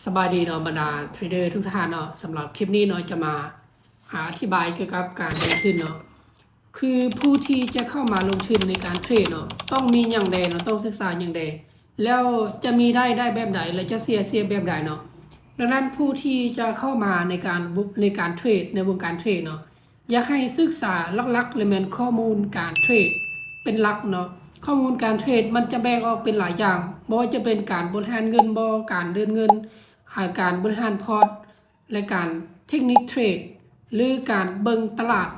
ສະບາຍດີເນາະ ບັນດາເທຣດເດີທຸກທ່ານເນາະ. ສຳລັບຄລິບນີ້ເນາະ ຈະມາອາ ອະທິບາຍກ່ຽວກັບການລົງທຶນເນາະ. ຄືຜູ້ທີ່ຈະເຂົ້າມາລົງທຶນໃນການເທຣດເນາະ ຕ້ອງມີຫຍັງແດ່ເນາະ ຕ້ອງສຶກສາຫຍັງແດ່ ແລ້ວຈະມີໄດ້ ໄດ້ແບບໃດ ແລ້ວຈະເສຍ ເສຍແບບໃດເນາະ. ດັ່ງນັ້ນ ຜູ້ທີ່ຈະເຂົ້າມາໃນການ ໃນການເທຣດ ໃນວົງການເທຣດເນາະ ຢາກໃຫ້ສຶກສາຫຼັກໆ ແລະ ແມ່ນຂໍ້ມູນການເທຣດເປັນຫຼັກເນາະ. ຂໍ້ມູນການເທຣດມັນຈະແບ່ງອອກເປັນຫຼາຍຢ່າງ, ບໍ່ວ່າຈະເປັນການບໍລິຫານເງິນບໍ, ການເດີນເງິນ, ອາ, ການບໍລິຫານພອດ ແລະ ການເທັກນິກເທຣດ ຫຼື ການເບິ່ງຕະຫຼາດ,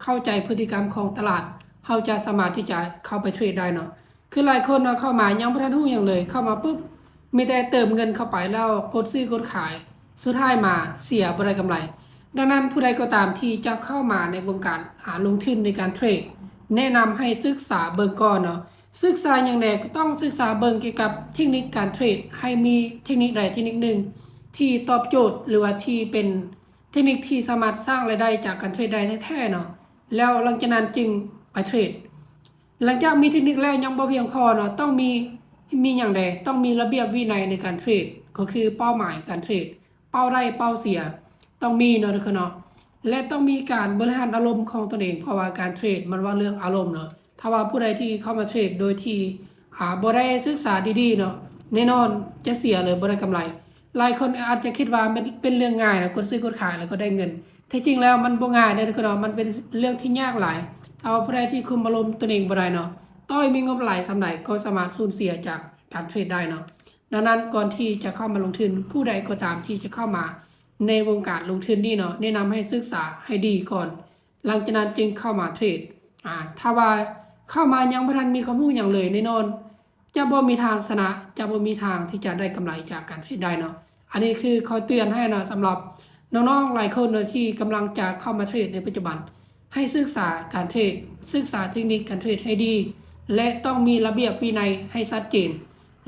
ເຂົ້າໃຈພຶດຕິກຳຂອງຕະຫຼາດ, ເຮົາຈະສາມາດທີ່ຈະເຂົ້າໄປເທຣດໄດ້ເນາະ. ຄືຫຼາຍຄົນເນາະ ເຂົ້າມາຍັງບໍ່ທັນຮູ້ຫຍັງເລີຍ, ເຂົ້າມາປຸບ ມີແຕ່ເຕີມເງິນເຂົ້າໄປແລ້ວກົດຊື້ກົດຂາຍ, ສຸດທ້າຍມາເສຍ ບໍ່ໄດ້ກຳໄລ. ດັ່ງນັ້ນ ຜູ້ໃດກໍຕາມທີ່ຈະເຂົ້າມາໃນວົງການ ອາ ລົງທຶນໃນການເທຣດ ແນະນຳໃຫ້ສຶກສາເບິ່ງກ່ອນເນາະ. ສຶກສາຫຍັງແດ່? ກໍຕ້ອງສຶກສາເບິ່ງກ່ຽວກັບເທັກນິກການເທຣດ, ໃຫ້ມີເທັກນິກໃດເທັກນິກໜຶ່ງທີ່ຕອບໂຈດ ຫຼືວ່າທີ່ເປັນເທັກນິກທີ່ສາມາດສ້າງລາຍໄດ້ຈາກການເທຣດໄດ້ແທ້ໆເນາະ. ແລ້ວຫຼັງຈາກນັ້ນຈຶ່ງໄປເທຣດ. ຫຼັງຈາກມີເທັກນິກແລ້ວຍັງບໍ່ພຽງພໍເນາະ, ຕ້ອງມີ ມີຫຍັງແດ່? ຕ້ອງມີລະບຽບວິໄນໃນການເທຣດ, ກໍຄືເປົ້າໝາຍການເທຣດ, ເປົ້າໄດ້ເປົ້າເສຍ ຕ້ອງມີເນາະທຸກຄົນເນາະ. ແລະ ຕ້ອງມີການບໍລິຫານອາລົມຂອງຕົນເອງ, ເພາະວ່າການເທຣດມັນເວົ້າເລື່ອງອາລົມເນາະ. ຖ້າວ່າຜູ້ໃດທີ່ເຂົ້າມາເທຣດໂດຍທີ່ ອາ ບໍ່ໄດ້ສຶກສາດີໆເນາະ, ແນ່ນອນຈະເສຍເລີຍ ບໍ່ໄດ້ກຳໄລ. ຫຼາຍຄົນອາດຈະຄິດວ່າມັນເປັນເລື່ອງງ່າຍນະ, ກົດຊື້ກົດຂາຍແລ້ວກໍໄດ້ເງິນ. ແທ້ຈິງແລ້ວມັນບໍ່ງ່າຍເດ້ທຸກຄົນເນາະ, ມັນເປັນເລື່ອງທີ່ຍາກຫຼາຍ. ຖ້າວ່າຜູ້ໃດທີ່ຄຸມອາລົມຕົນເອງບໍ່ໄດ້ເນາະ, ຕໍ່ໃຫ້ມີງົບຫຼາຍສ່ຳໃດກໍສາມາດສູນເສຍຈາກການເທຣດໄດ້ເນາະ. ດັ່ງນັ້ນ ກ່ອນທີ່ຈະເຂົ້າມາລົງທຶນ, ຜູ້ໃດກໍຕາມທີ່ຈະເຂົ້າມາໃນວົງການລົງທຶນນີ້ເນາະ, ແນະນຳໃຫ້ສຶກສາໃຫ້ດີກ່ອນ, ຫຼັງຈາກນັ້ນຈຶ່ງເຂົ້າມາເທຣດ. ອາ ຖ້າວ່າເຂົ້າມາຍັງບໍ່ທັນມີຄວາມຮູ້ຫຍັງເລີຍ, ແນ່ນອນຈະບໍ່ມີທາງຊະນະ, ຈະບໍ່ມີທາງທີ່ຈະໄດ້ກຳໄລຈາກການເທຣດໄດ້ເນາະ. ອັນນີ້ຄືຂໍເຕືອນໃຫ້ເນາະ, ສຳລັບນ້ອງໆຫຼາຍຄົນເນາະ ທີ່ກຳລັງຈະເຂົ້າມາເທຣດໃນປັດຈຸບັນ, ໃຫ້ສຶກສາການເທຣດ, ສຶກສາເທັກນິກການເທຣດໃຫ້ດີ ແລະ ຕ້ອງມີລະບຽບວິໄນໃຫ້ຊັດເຈນ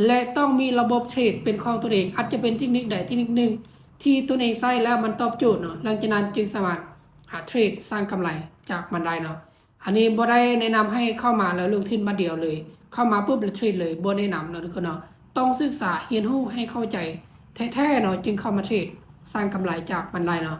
ແລະ ຕ້ອງມີລະບົບເທຣດເປັນຂອງຕົນເອງ. ອາດຈະເປັນເທັກນິກໃດເທັກນິກໜຶ່ງທີ່ຕົນເອງໃຊ້ແລ້ວມັນຕອບໂຈດເນາະ, ຫຼັງຈາກນັ້ນຈຶ່ງສາມາດ ອາ ເທຣດສ້າງກຳໄລຈາກມັນໄດ້ເນາະ. ອັນນີ້ບໍ່ໄດ້ແນະນຳໃຫ້ເຂົ້າມາແລ້ວລົງທຶນບາດດຽວເລີຍ, ເຂົ້າມາປຸບແລ້ວເທຣດເລີຍ, ບໍ່ແນະນຳເນາະທຸກຄົນເນາະ. ຕ້ອງສຶກສາຮຽນຮູ້ໃຫ້ເຂົ້າໃຈແທ້ໆເນາະ, ຈຶ່ງເຂົ້າມາເທຣດສ້າງກຳໄລຈາກມັນໄດ້ເນາະ.